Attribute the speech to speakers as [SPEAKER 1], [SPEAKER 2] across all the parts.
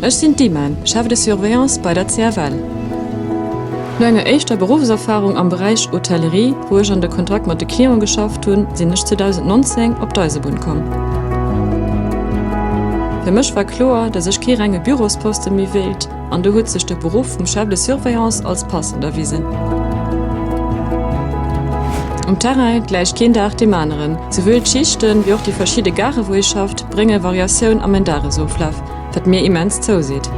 [SPEAKER 1] Ech sinn d'Iman, Chef de Surveillance bei der CFL. No enger éischter Beruffserfarung am Beräich Hotellerie, wou ech an de Kontakt mat de Clienten geschafft hunn, sinn ech 2019 op d'Eisebunn komm. Fir mech war kloer, dass ech kee renge Bürosposte méi wéilt an do huet sech de Beruff vum Chef de Surveillance als passend erwisen. Um Terrain gläicht keen Dag deem aneren. Souwuel d'Schichten, wéi och déi verschidde Gare wou ee schafft, brénge Variatioun a mäin Dagesoflaf, wat mir immens zouseet.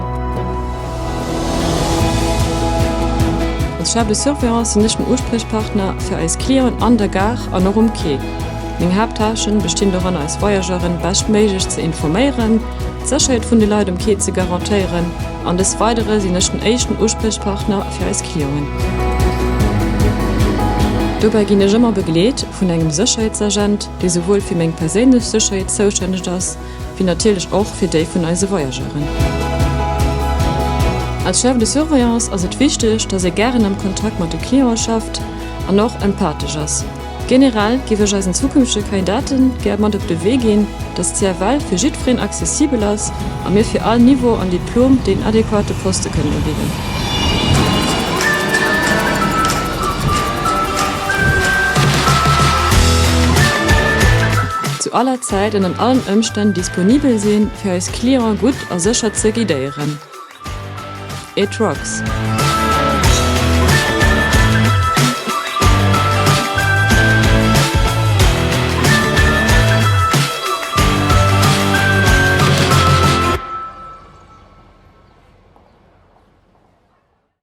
[SPEAKER 1] Als Chef de Surveillance sinn ech den Uspriechpartner fir eis Clienten an der Gare an och um Quai. Meng Haapttâchen bestinn doran eis Voyageuren beschtméiglech ze informéieren, d'Sécherheet vun de Leit um Quai ze garantéieren an des Weidere sinn ech den éischten Uspriechpartner fir eis Clienten. Dobäi ginn ech ëmmer begleet vun engem Sécherheetsagent, dee souwuel fir meng perséinlech Sécherheet zoustänneg ass, wéi natierlech och fir déi vun eise Voyageuren. Als Chef de Surveillance ass et wichteg, dass ee gären am Kontakt mat de Cliente schafft an och empathesch ass. Generell géif ech eisen zukünftege Kandidaten gär mat op de Wee ginn, dass d'CFL fir jiddwereen accessibel ass a mir fir all Niveau an Diplom deen adequate Poste kënnen ubidden. Zu aller Zäit an an allen Ëmstänn disponibel sinn, fir eis Clienten gutt a sécher ze guidéieren. It rocks!